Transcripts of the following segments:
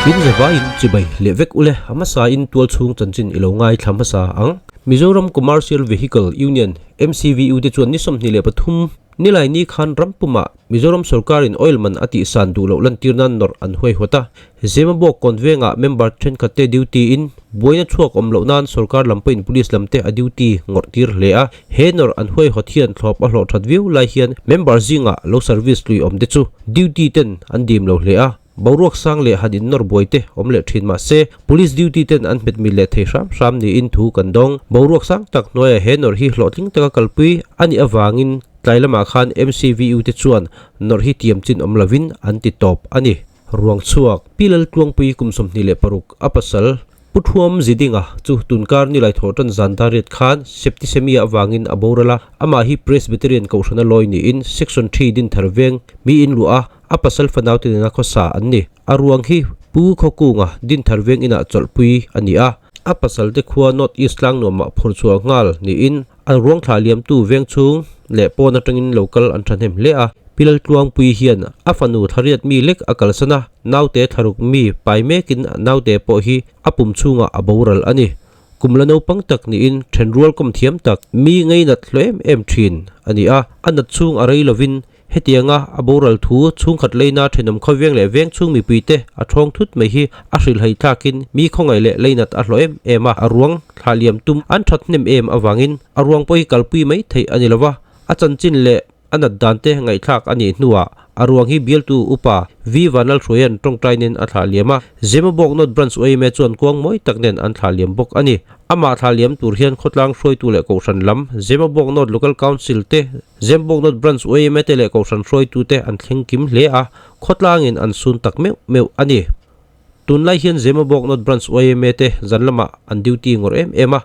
In zavaiin chibai leh vek ule a hmasain tualchhung chanchin i lo ngaithla hmasa ang. Mizoram Commercial Vehicle Union, MCVU, te chuan ni 23 Nilaini khan ram pumah Mizoram sorkarin oil man a tihsan duh loh lantir nan nawrh an huaihawt a. Zemabawk kawn vengah member thenkhatte duty in buaina chhuak awm loh nan sorkar lam pawhin police lamte a duty ngawrh tir hle a. He nawrh an huaihawt hian thlawp a hlawh that viau lai hian member zingah lo service lui awm te chu duty ten an dim lo hle a. Boruak sang leh han innawr buai te awm leh thin mah se, Police duty ten an hmet mil leh thei hram hram niin thu kan dawng. Boruak sang tak hnuaiah he nawrh hi hlawhtling taka kalpui a nih avangin tlai lamah khan MCVU te chuan nawrh hi tiam chin awm lovin an ti tawp a ni. Ruang chhuak, Pi Laltluangpui kum 26 a pasal Pu Thuam Zidinga chu tunkar nilai thawh tan zan dariat khan septicemia avangin a boral a, amah hi Presbyterian Kohhrana lawi niin Section ii Dinthar veng mi in luah a, a pasal fanaute nena khawsa an ni. A ruang hi Pu Khawkunga Dinthar veng inah chawlhpui a ni a, a pasalte khua North East Tlangnuamah phur chhuah nghal niin a ruang thlah liamtu veng chhung leh pawn atangin lo kal an thahnem hle a. Pi Laltluangpui hian a fanu thariat mi lek a kalsan a, naute thlaruk mi pai mekin naute pawh hi a pum chhungah a boral a ni. Kum la naupang tak niin thenrual kawm thiam tak mi ngeinat hlo em em thin a ni a, a nat chhung a rei lovin Hetianga a boral thu chhungkhat leina thenawm khawveng leh veng chhung mipuite a thawng thut mai hi a hrilhhai thlakin mi khawngaih leh leinat a hlawh em em a, a ruang thlah liam tum an that hnem em avangin a ruang pawh hi kalpui mai theih a ni lova, a chanchin leh a nat dan te ngaihthlak a nih hnuah a ruang hi bialtu upa V Vanlalhruaia'n tawngtainin a thlah liam a, Zemabawk North Branch yma chuan kuang mawi tak nen an thlah liam bawk a ni. Amah thlah liam tur hian khawtlang hruaitu leh kohhran lam Zemabawk North Local Council te Zembawk North Branch yma te leh Kohhran hruaitute an thleng kim hle a, khawtlangin an sun tak meuh meuh a ni. Tunlai hian Zemabawk North Branch yma te zan lamah an duty ngawrh em em a,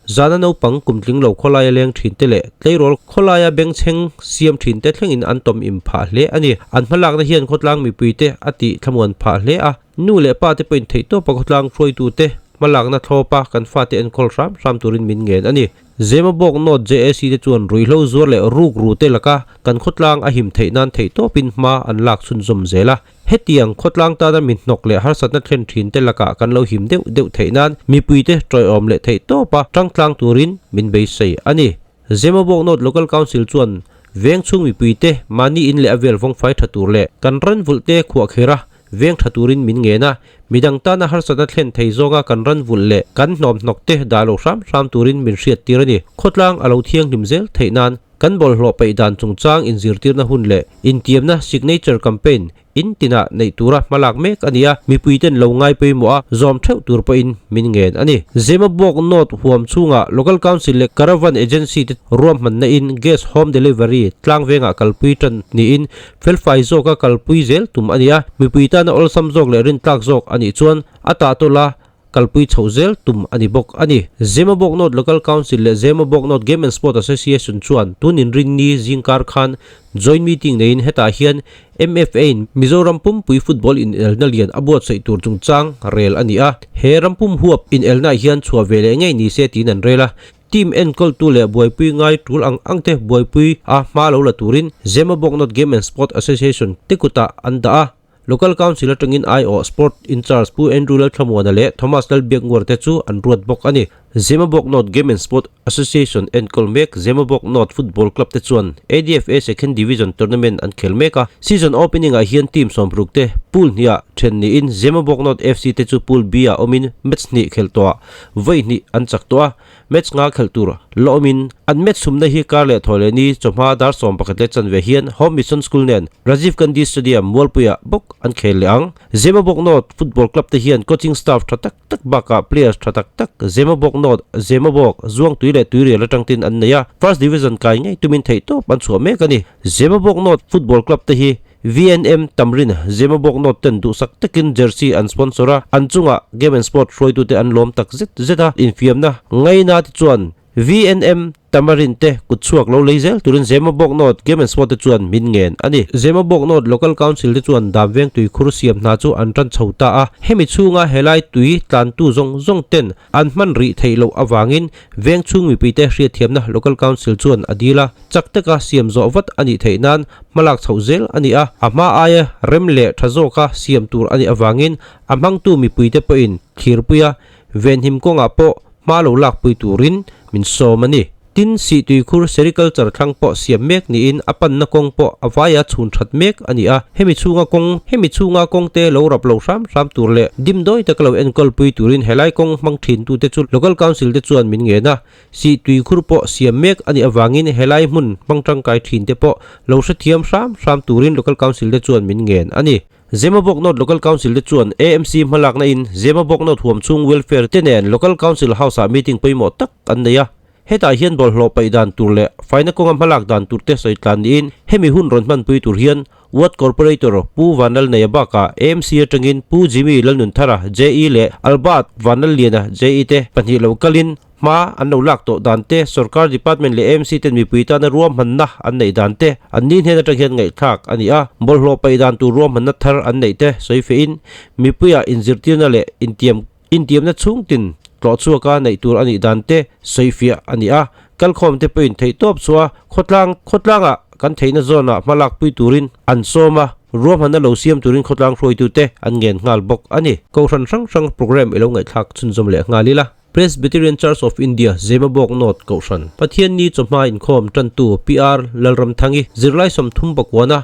zana naupang kumtling lo khawlaia leng thin te leh tleirawl khawlaia bengchheng siam thin te thlengin an tawm im phah hle a ni. An hmalakna hian khawtlang mipuite a tih thlamuan phah hle a, nu leh pa te pawhin theihtawpa khawtlang hruaitute hmalakna thlawpa kan fate enkawl hram hram turin min ngen a ni. Zemabawk North JAC te chuan ruihhlo zuar leh ruk ru te laka kan khawtlang a him theih nan theihtawpin hma an lak chhunzawm zel a. Hetiang khawtlang tana mi hnawk leh harsatna thlen thin te lakah kan lo him deuh deuh theih nan mipuite tawiawm leh theihtawpa tangtlang turin min beisei a ni. Zemabawk North Local Council chuan veng chhung mipuite mahni in leh a vel vawngfai tha tur leh kan ran vulh te khuah kher a Veng tha turin min ngen a, midang tana harsatna thlen thei zawnga kan ran vulh leh kan hnawm hnawk te dah lo hram hram turin min hriat tir a ni. Khawtlang a lo thianghlim zel theih nan kan bawlhhlawh peih dan chungchang inzirtirna hun leh intiamna signature campaign in tinah neih tura hmalak mek a ni a, mipuiten lo ngai pawimawh a zawm theuh tur pawhin min ngen a ni. Zemabawk North huam chhungah Local Council leh Caravan Agency te ruahmanna in gas home delivery tlang vengah kalpui tan niin Felfai zawka kalpui zel tum a ni a, mipui tana awlsam zawk leh rintlak zawk a nih chuan a tahtawla kalpui chhoh zel tum a ni bawk a ni. Zemabawk North Local Council leh Zemabawk North Game and Sport Association chuan tun inrinni zingkar khan joint meeting neiin hetah hian MFA-in Mizoram pumpui football inelna lian a buatsaih tur chungchang rel a ni a, he ram pum huap inelnaah hian chhuah ve leh ngei ni se tiin an rel a. Team enkawltu leh buaipui ngai tul ang ang te buaipui a hma lo la turin Zemabawk North Game and Sport Association te kutah an dah a. Local Council atangin aiawh Sport in-charge Pu Andrew Lalthlamuana leh Thomas Lalbiaknguar te chu an ruat bawk a ni. Zemabawk North Game and Sport Association enkawl mek Zemabawk North Football Club te chuan ADFA Second Division Tournament an khel mek a. Season opening ah hian team sawmruk te pool hniah then niin Zemabawk North FC te chu pool B ah awmin match hnih khelh tawhah vawi hnih an chak tawh a. Match nga khelh tur la awmin an match sumna hi kar leh thaw leh ni chawhma dar 11 leh chanve hian Home Mission School nen Rajiv Gandhi Stadium Mualpuiah bawk an khel leh ang. Zemabawk North Football Club te hian coaching staff tha tak tak bakah players tha tak tak Zemabawk North, Zemabawk, Zuangtui leh Tuirial atang tin an nei a, First Division kai ngei tumin theihtawp an chhuah mek a ni. Zemabawk North Football Club te hi VNM Tamrin Zemabawk North ten duhsak takin jersey an sponsor a, an chungah Game and Sport hruaitute an lawm tak zet zet a, infiamna ngaina te chuan VNM Tamarin te kutchhuak lo lei zel turin Zemabawk North Game and Sport te chuan min ngen a ni. Zemabawk North Local Council te chuan dam veng tui khur siam hna chu an tan chho ta a, hemi chhunga helai tui tlantu zawng zawng ten an hman rih theih loh avangin veng chhung mipuite hriatthiamna Local Council chuan a dil a, chak taka siam zawh vat a nih theih nan hmalak chhoh zel a ni a, a hma aia rem leh tha zawka siam tur a nih avangin a hmangtu mipuite pawhin thlirpuia venhim kawngah pawh hma lo lakpui turin min sawm a ni. Tin, sih tuikhur sericulture thlang pawh siam mek niin a panna kawng pawh a vaia chhun that mek a ni a, hemi chhunga kawng hemi chhunga kawngte lo rap lo hram hram tur leh dimdawi taka lo enkawlpui turin helai kawng hmang thintute chu Local Council te chuan min ngen a, sih tuikhur pawh siam mek a nih avangin helai hmun hmang tangkai thinte pawh lo hrethiam hram hram turin Local Council te chuan min ngen a ni. Zemabawk North Local Council te chuan AMC hmalakna in Zemabawk North huam chhung Welfare te nen Local Council House ah meeting pawimawh tak an nei a. Hetah hian bawlhhlawh paih dan tur leh faina kawnga hmalak dan tur te sawi tlan niin hemi hun rawn hmanpui tur hian Ward Corporator Pu Vanlalneia bakah AMC atangin Pu Jimmy Lalnunthara, JE leh Albert Vanlalliana, JE te pahnih lo kalin Hma an lo lak tawh dan te, sorkar department leh AMC ten mipui tana ruahmanna an neih dan te, an ni hnen atang hian ngaihthlak a ni a. Bawlhhlawh paih dan tur ruahmanna thar an neih te sawi fehin mipuiah inzirtirna leh intiam intiamna chhungtin tlawh chhuaka neih tur a nih dan te sawi fiah a ni a. Kalkhawm te pawhin theihtawp chhuah khawtlang khawtlangah kan theihna zawnah hma lakpui turin an sawm a, ruahmanna lo siam turin khawtlang hruaitute an ngen nghal bawk a ni. Kohhran hrang hrang programme i lo ngaihthlak chhunzawm leh nghal ila. Presbyterian Church of India, Zemabawk North Kohhran, Pathianni chawhma inkhawm tantu PR Lalramthangi, zirlai 30 pakuana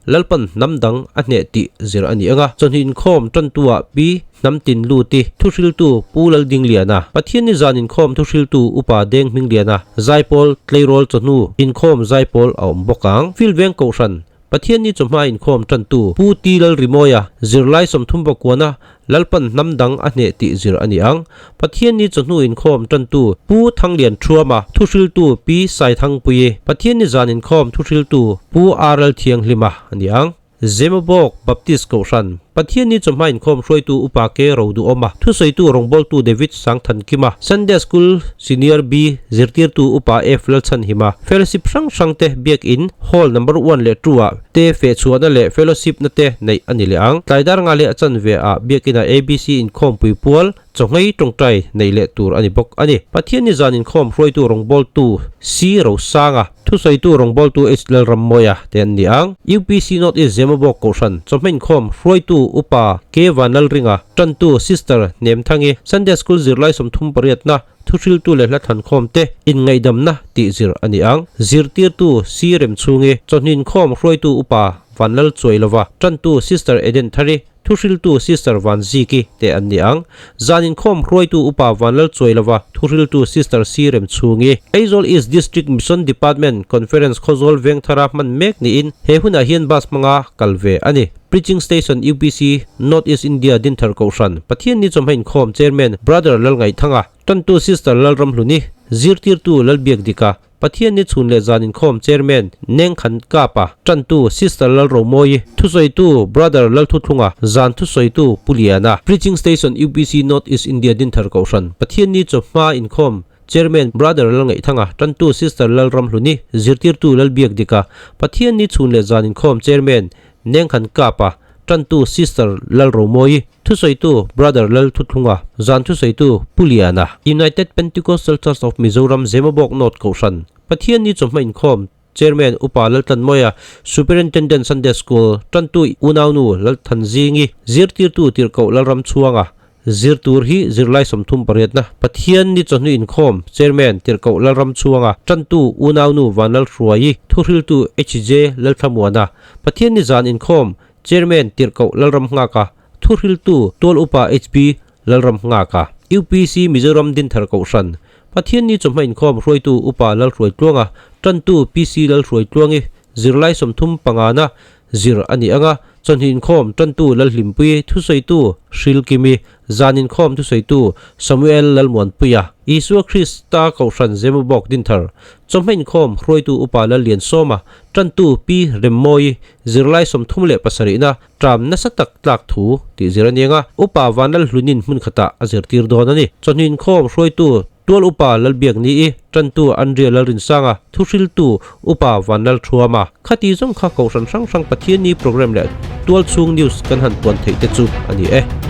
Lalpan hnam dang a hneh tih zir a ni ang a, chawhni inkhawm tantu-ah Pi Hnamtin Luti, thuhriltu Pu Laldingliana, Pathianni zan inkhawm thuhriltu Upa Deng Hmingliana, Zaipawl Tleirawl chawhnu inkhawm Zaipawl a awm bawk ang. Field Veng Kohhran, Pathianni chawhma inkhawm tantu Pu T Lalrimawia, zirlai 30 pakuana Lalpan hnam dang a hneh tih zir a ni ang. Pathianni chawhnu inkhawm tantu Pu Thanglian Thuama, thuhriltu Pi Saithangpuii, Pathianni zan inkhawm thuhriltu Pu RL Thianghlima a ni ang. Zemabawk Baptist Kohhran, Pathianni chawhma inkhawm hruaitu Upa K Roduhawma, thusawitu rawngbawltu David Sangthankima, Sunday School Senior B zirtirtu Upa F Lalchhanhima, Fellowship hrang hrangte Biakin Hall Number One leh Two ah te fehchhuahna leh fellowship na te neih a ni leh ang. Tlai dar nga leh a chanve ah Biakinah ABC inkhawmpui pual chawhngei tawngtai neih leh tur a ni bawk a ni. Pathianni zan inkhawm hruaitu rawngbawltu C Rosanga, thusawitu rawngbawltu H Lalrammawia te an ni ang. UPC North East Zemabawk Kohhran chawhma inkhawm hruaitu Upa K Vanlalringa, tantu Sister Hnemthangi, Sunday School zirlai 38 na, Thuhriltu leh hla thlankhawm te inngaihdamna tih zir a ni ang. Zirtirtu Si Remchhungi, Chawhni inkhawm hruaitu Upa Vanlal Chuailova, Tantu Sister Eden Thari, Thuhriltu Sister Vanziki te an ni ang. Zan inkhawm hruaitu Upa Vanlal Chuailova, Thuhriltu Sister Si Remchhungi. Aizawl East District Mission Department Conference Khawzawl Vengthara hman mek niin he hunah hian bus hmanga kal ve a ni. Preaching Station UPC, North East India Dinthar Kohhran, Pathianni chawhma inkhawm Chairman Brother Lalngaihthanga, Tantu Sister Lalramhluni, Zirtirtu Lalbiakdika, Pathianni chhun leh zan inkhawm Chairman Nengkhan Kapa, Tantu Sister Lalromawi, Thusawitu Brother Lalthuthlunga, Zan Thusawitu Pu Liana, Preaching Station UPC North East India Dinthar Kohhran, Pathianni chawhma inkhawm Chairman Brother Lalngaihthanga, Tantu Sister Lalramhluni, Zirtirtu Lalbiakdika, Pathianni chhun leh zan inkhawm Chairman Nengkhan Kapa, Tantu Sister Lalromawi, Thusawitu Brother Lalthuthlunga, Zan Thusawitu Pu Liana, United Pentecostal Church of Mizoram Zemabawk North Kohhran, Pathianni chawhma inkhawm Chairman Upa Laltlanmawia, Superintendent Sunday School, Tantu Unaunu Lalthanzingi, Zirtirtu Tirhkoh Lalramchhuanga, Zir tur hi zirlai 38 na Pathian ni chawhnu inkhawm Chairman Tirhkoh Lalramchhuanga, Tantu Unaunu Vanlalhruaii, Thuhriltu HJ Lalthlamuana, Pathian ni zan inkhawm Chairman Tirhkoh Lalramnghaka, Thuhriltu Tual Upa HB Lalramnghaka, UPC Mizoram Dinthar Kohhran, Pathian ni chawhma inkhawm hruaitu Upa Lalhruaitluanga, Tantu PC Lalhruaitluangi, Zirlai 35 na zir a ni ang a, chawhni inkhawm tantu Lalhlimpuii thusawitu Hrilkimi, zan inkhawm thusawitu Samuel Lalmuanpuia, Isua Krista Kohhran Zemabawk Dinthar, chawhma inkhawm hruaitu Upa Lalliansawma, tantu Pi Remmawii, zirlai 37 na ṭam nasa tak tlak thu tih zir a ni ang a, Upa Vanlalhlunin hmun khatah a zirtir dawn a ni. Chawhni inkhawm hruaitu. Tual Upa Lalbiakni-i, Tantu Andria Lalrinsanga, Thuhriltu Upa Vanlalthuama, khati zawng kha Kohhran hrang hrang Pathianni programme leh Tualchhung News kan han puan theih te chu a ni e.